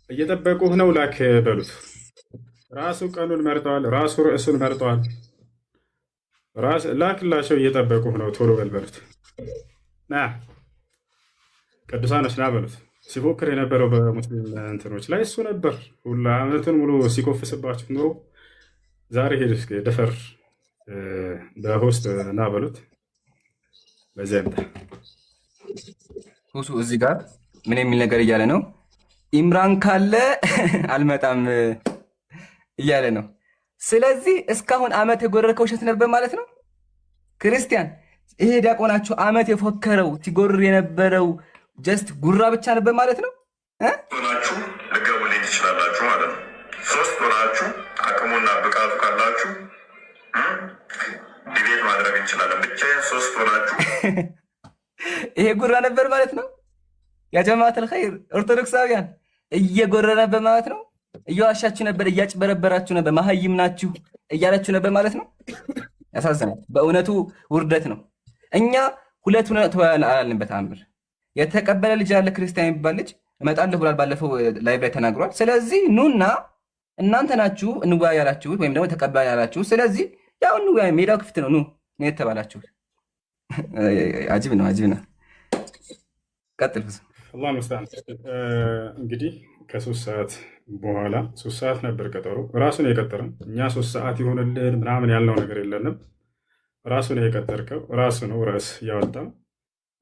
እየጠበቁህ ነው፣ ላክ በሉት። ራሱ ቀኑን መርጠዋል። ራሱ ርዕሱን መርጠዋል። ላክላቸው፣ እየጠበቁህ ነው፣ ቶሎ በል በሉት። ና ቅዱሳኖች ና በሉት። ሲፎክር የነበረው በሙስሊም እንትኖች ላይ እሱ ነበር። ሁላ ዓመቱን ሙሉ ሲኮፍስባችሁ ኑሮ ዛሬ ሄድ እስኪ ደፈር በ host ና በሉት። በዚያ ይምጣ። ሁሱ እዚህ ጋር ምን የሚል ነገር እያለ ነው? ኢምራን ካለ አልመጣም እያለ ነው። ስለዚህ እስካሁን አመት የጎረርከው ውሸት ነበር ማለት ነው። ክርስቲያን፣ ይሄ ዲያቆናችሁ አመት የፎከረው ሲጎርር የነበረው just ጉራ ብቻ ነበር ማለት ነው እ? ሆናችሁ ልገቡልኝ ትችላላችሁ ማለት ነው። ሶስት ሆናችሁ አቅሙና ብቃቱ ካላችሁ debate ማድረግ እንችላለን። ብቻዬን ሶስት ሆናችሁ ይሄ ጉራ ነበር ማለት ነው። يا جماعة الخير ኦርቶዶክሳውያን እየጎረረ ነበር ማለት ነው። እየዋሻችሁ ነበር፣ እያጭበረበራችሁ ነበር፣ መሀይም ናችሁ እያላችሁ ነበር ማለት ነው። ያሳዝናል። በእውነቱ ውርደት ነው። እኛ ሁለት አላልንም። በተአምር የተቀበለ ልጅ አለ፣ ክርስቲያን የሚባል ልጅ እመጣለሁ ብሏል። ባለፈው live ላይ ተናግሯል። ስለዚህ ኑና እናንተ ናችሁ እንወያይ ያላችሁት ወይም ደግሞ ተቀባይ ያላችሁት። ስለዚህ ያው እንወያይ፣ ሜዳው ክፍት ነው፣ ኑ ነው የተባላችሁት። አጂብ ነው፣ አጂብ ነው። ቀጥል ፍጹም። الله المستعان። እንግዲህ ከ3 ሰዓት በኋላ፣ 3 ሰዓት ነበር ቀጠሮ። ራሱ ነው የቀጠረን። እኛ 3 ሰዓት ይሆንልን ምናምን ያልነው ነገር የለንም። ራሱ ነው የቀጠርከው። ራሱ ነው ርዕስ ያወጣው።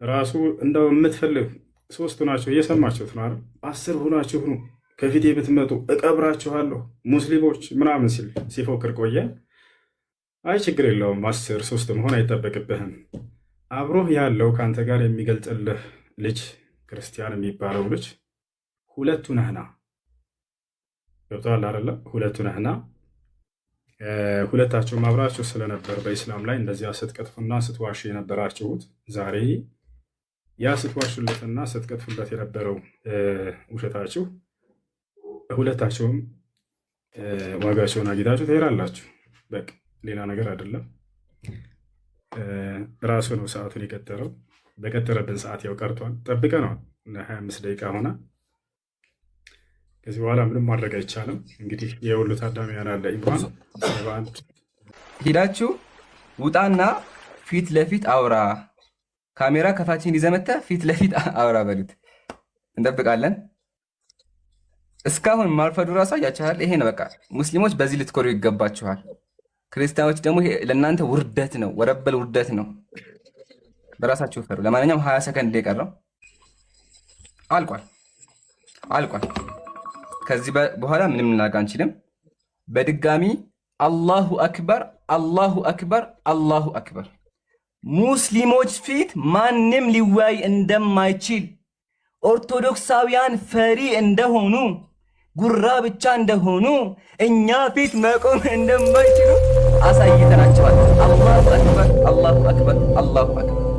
ራሱ እንደው የምትፈልግ ሶስቱ ናቸው። እየሰማችሁት ነው አይደል? 10 ሁናችሁ ነው ከፊቴ ብትመጡ እቀብራችኋለሁ ሙስሊሞች ምናምን ሲል ሲፎክር ቆየ። አይ ችግር የለውም፣ 10 ሶስት መሆን አይጠበቅብህም። አብሮህ ያለው ከአንተ ጋር የሚገልጥልህ ልጅ ክርስቲያን የሚባለው ልጅ ሁለቱ ነህና፣ ገብቶሃል አይደለ? ሁለቱ ነህና ሁለታችሁም አብራችሁ ስለነበር በኢስላም ላይ እንደዚያ ስትቀጥፉና ስትዋሹ የነበራችሁት ዛሬ ያ ስትዋሹለትና ስትቀጥፉለት የነበረው ውሸታችሁ ሁለታችሁም ዋጋቸውን አግኝታችሁ ትሄዳላችሁ። በቃ ሌላ ነገር አይደለም። ራሱ ነው ሰዓቱን የቀጠረው። በቀጠረብን ሰዓት ያው ቀርቷል። ጠብቀነዋል። 25 ደቂቃ ሆነ። ከዚህ በኋላ ምንም ማድረግ አይቻልም። እንግዲህ የሁሉ ታዳሚያን አለ ኢምራን 71 ሂዳችሁ ውጣና ፊት ለፊት አውራ፣ ካሜራ ከፋችን ይዘህ መተህ ፊት ለፊት አውራ በሉት። እንጠብቃለን። እስካሁን ማርፈዱ ራሱ አያችኋል። ይሄ ነው በቃ። ሙስሊሞች በዚህ ልትኮሩ ይገባችኋል። ክርስቲያኖች ደግሞ ይሄ ለእናንተ ውርደት ነው፣ ወረበል ውርደት ነው። በራሳችሁ ፈሩ። ለማንኛውም 20 ሰከንድ የቀረው አልቋል፣ አልቋል። ከዚህ በኋላ ምንም ልናደርግ አንችልም። በድጋሚ الله أكبر፣ الله أكبر፣ الله أكبر። ሙስሊሞች ፊት ማንም ሊወያይ እንደማይችል፣ ኦርቶዶክሳውያን ፈሪ እንደሆኑ፣ ጉራ ብቻ እንደሆኑ፣ እኛ ፊት መቆም እንደማይችሉ አሳይተናቸዋል። الله أكبر፣ الله أكبر፣ الله أكبر።